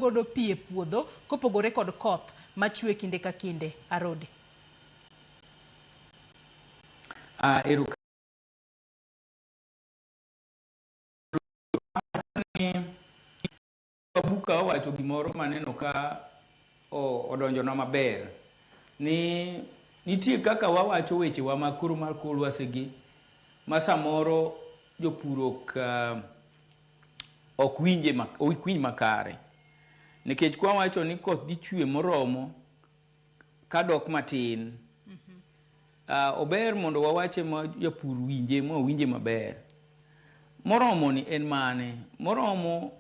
godo pi e puodho kopogore kod koth machwe kinde ka kinde. Arodi. Abuka owacho gimoro maneno ka odonjona maber ni nitie kaka wawacho wechewa mag koro mar kor lwasi gi ma samoro jopur ok winje ok winj makare nikech kwa wacho ni koth dhi chwe moromo kadok matin. Ober mondo wawache ma japur winje ma owinje maber. Moromo ni en mane? Moromo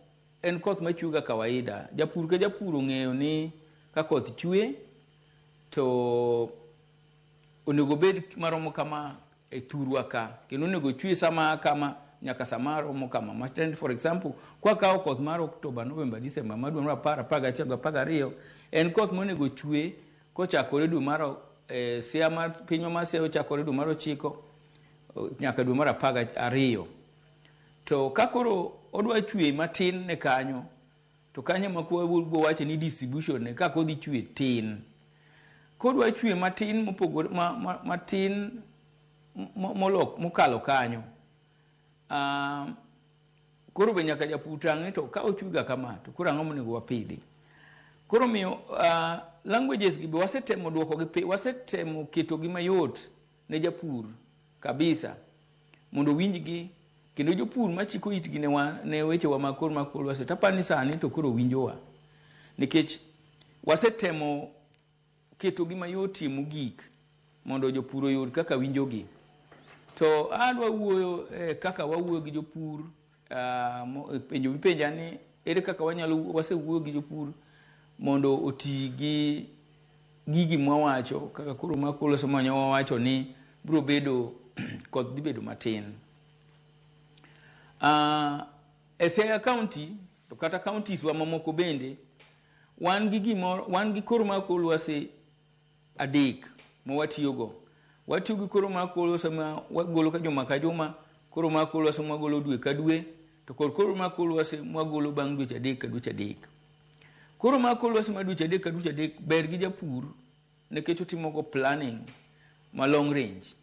en koth machwe ga kawaida. Japur ka japur ong'eyo ni ka koth chwe to onego bed maromo kama e thurwa ka kendo onego chwe sama kama nyaka sama romo kama. Matiende, for example, kwakawo koth mar October, November, December ma dwe mar 10, 11, 12 en koth monego chwe kochakore dwe mar Siaya mar pinywa mar Siaya ochakore dwe mar 9 nyaka dwe mar 12. To ka koro odwa chwe matin ne kanyo, to kanyo ema wache ni distribution ne kaka odhi chwe tin. Kodwa chwe matin mopogore matin molok mokalo kanyo, koro be nyaka japur tang' ni to ka ochwe ga kama to koro ang'o monego wapidhi. Koro miyo languages gi be wasetemo duoko gi, wasetemo keto gi mayot ne japur kabisa mondo owinjgi, kendo jopur machiko itgi ne ne wechewa mag kor mag kor lwasi, taparo ni sani to koro winjowa nikech wasetemo ketogi mayotie mogik mondo jopur oyud kaka winjogi. To adwa wuoyo kaka wawuoyo gi jopur, penjo mipenja ni ere kaka wanyalo wasewuoyo gi jopur mondo oti gi gigi mwawacho kaka koro ma koro somo wawacho ni biro bedo koth dhi bedo matin. E Siaya County to kata counties wa mamoko bende wan gi gimoro, wan gi koro mar kor lwasi adek ma watiyogo. Watiyo gi koro mar kor lwasi ma wagolo ka juma ka juma, koro mar kor lwasi ma wagolo dwe ka dwe, to kod koro mar kor lwasi ma wagolo bang' dweche 3 ka dweche 3. Koro mar kor lwasi ma dweche 3 ka dweche 3 ber gi japur nikech otimo go planning ma long range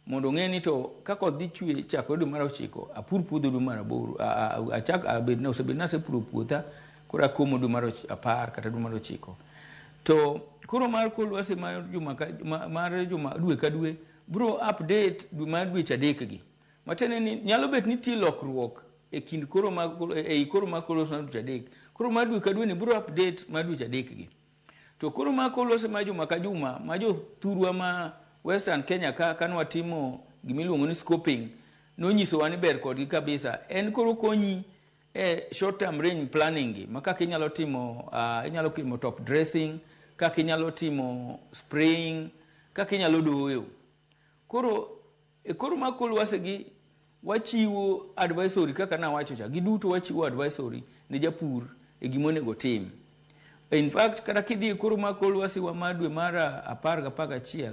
mondo ong'e ni to ka koth dhi chwe chakore dwe mar 9 apur puodho dwe mar 8, achak abed na osebed nasepuro puotha koro akomo dwe mar 10 kata dwe mar 9. To koro mar kor lwasi mar juma ka, mar juma dwe ka dwe bro update dwe mar dweche 3 gi. Matiende ni nyalo bet nitie lokruok e kind koro mar ei koro mar kor lwasi mar dweche 3. Koro mar dwe ka dwe ni bro update mar dweche 3 gi. To koro mar kor lwasi mar juma ka juma ma jothurwa ma Western Kenya ka kanwatimo gimiluongo ni scoping nonyisowa ni ber kodgi kabisa. En koro konyi e short term range planning gi ma kaka inyalo timo, inyalo timo top dressing, kaka inyalo timo spraying, kaka inyalo doyo. Koro e koro mar kor lwasi gi wachiwo advisory kaka nawacho cha, giduto wachiwo advisory ne japur e gima onego otim. In fact kata kidhi e koro mar kor lwasi wa mar dwe mar 10 gi 11 gi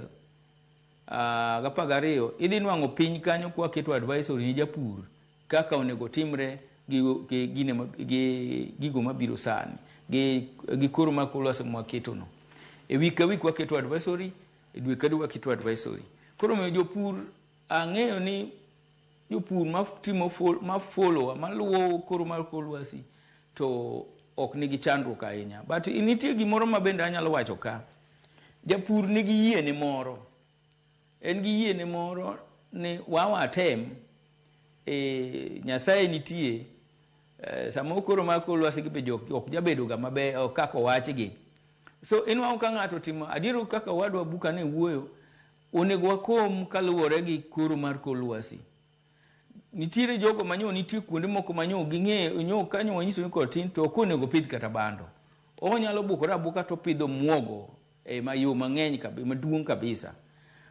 12 idhi nwang'o piny kanyo kwa keto advisory ne japur kaka onego timre gi gigo mabiro sani gi koro mar kor lwasi mwaketo no. E week ka week waketo advisory, e dwe ka dwe waketo advisory. Koro miyo jopur ang'eyo ni jopur matimo ma follow maluwo koro mar kor lwasi to ok nigi chandruok ahinya. But nitie gimoro ma bende anyalo wacho ka. Japur nigi yiene moro. En gi yiene moro ni wawa tem, Nyasaye nitie, sama koro mar kor lwasi gi be ok jabedo ga maber kaka owachgi. So inwang'o ka ng'ato timo adier kaka owadwa Buka ne wuoyo, onego wakom kaluwore gi koro mar kor lwasi. Nitiere jogo manyo nitie kuonde moko manyo ging'eyo nyo kanyo wanyiso ni koth tin to ok onego pidh kata bando. Onyalo bukore abuka to opidho muogo e ma yo mang'eny maduong' kabisa.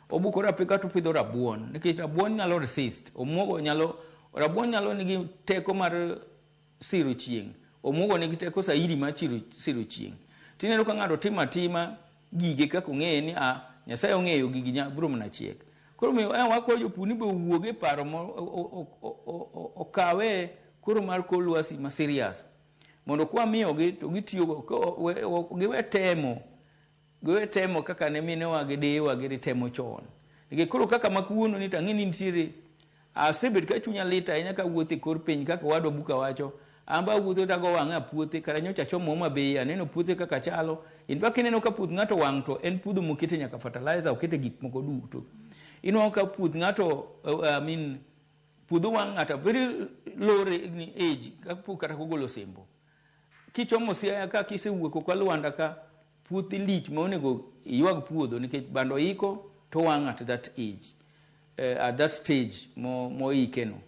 Obukore apika to opidho rabuon nikech rabuon nyalo resist. Omuogo nyalo, rabuon nyalo nigi teko mar siro chieng'. Omuogo nigi teko saidi mar siro chieng'. Tineno ka ng'ato timo atima gige kaka ong'eye ni a Nyasaye ong'eyo gigi biro mana chiek. Koro miyo wakwayo jopur ni be owuog e paro okawe koro mar kor lwasi ma serious. Mondo kwamiyogi to gitiyogo, giwe temo, giwe temo kaka ne minewa gi deyewa giri temo chon. Nikech koro kaka ma kawuono ni to ang'e ni nitiere, asebet ka chunya lit ahinya kawuotho e kor piny kaka owadwa Buka wacho. An be awuotho to ago wang'a e puothe, kata nyocha achomo Homa Bay, aneno puothe kaka chalo. In fact kineno ka puoth ng'ato wang' to en puodho mokete nyaka fertilizer, okete gik moko duto. Inwang'o ka puoth ng'ato, I mean, puodho wang' at a very low age, kapok kata kogolo osembo. Kichomo Siaya ka kisewuok oko Lwanda ka, puothi lich ma onego iywag puodho nikech bando iko to wang' at that age, at that stage moike no.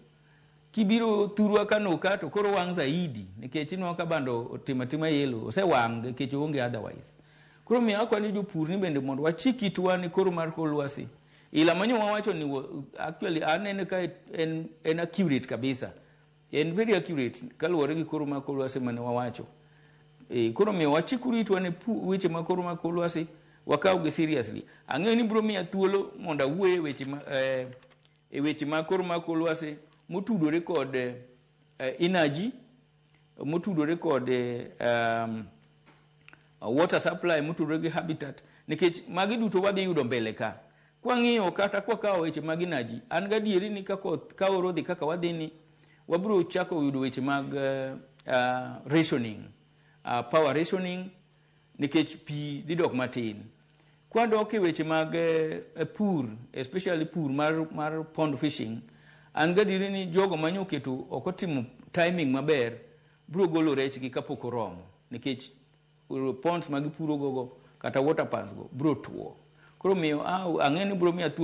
Kibiro thurwa Kano ka to koro wang' zaidi nikech inwang'o ka bando otimo atima yellow, osewang' nikech oonge otherwise. Koro omiyo akwayo jopur ni bende mondo wachik itwa ni koro mar kor lwasi. Ila manyo wawacho ni actually aneno ka en accurate kabisa. En very accurate kaluwore gi koro mar kor lwasi mane wawacho. Koro omiyo wachikuru itwa ne weche mag koro mar kor lwasi, wakaw gi seriously. Ang'eyo ni biro miya thuolo mondo awuoye e weche mag koro mar kor lwasi motudore kod energy, motudore kod water supply, motudore gi habitat, nikech magi duto wadhi yudo mbele ka. Kwang'iyo kata kwakawo weche mag energy, an gadieri ni ka koth, ka oro dhi kaka wadhi ni, wabiro chako yudo weche mag rationing, power rationing, nikech pi dhi dok matin. Kwadok e weche mag pur, especially pur mar pond fishing, an gadieri ni jogo manyoketo ok otimo timing maber biro golo rechgi kapok oromo, nikech ponds ma gipuro gogo kata water pans go biro tuo. Koro miyo ang'e ni biro miya thuolo.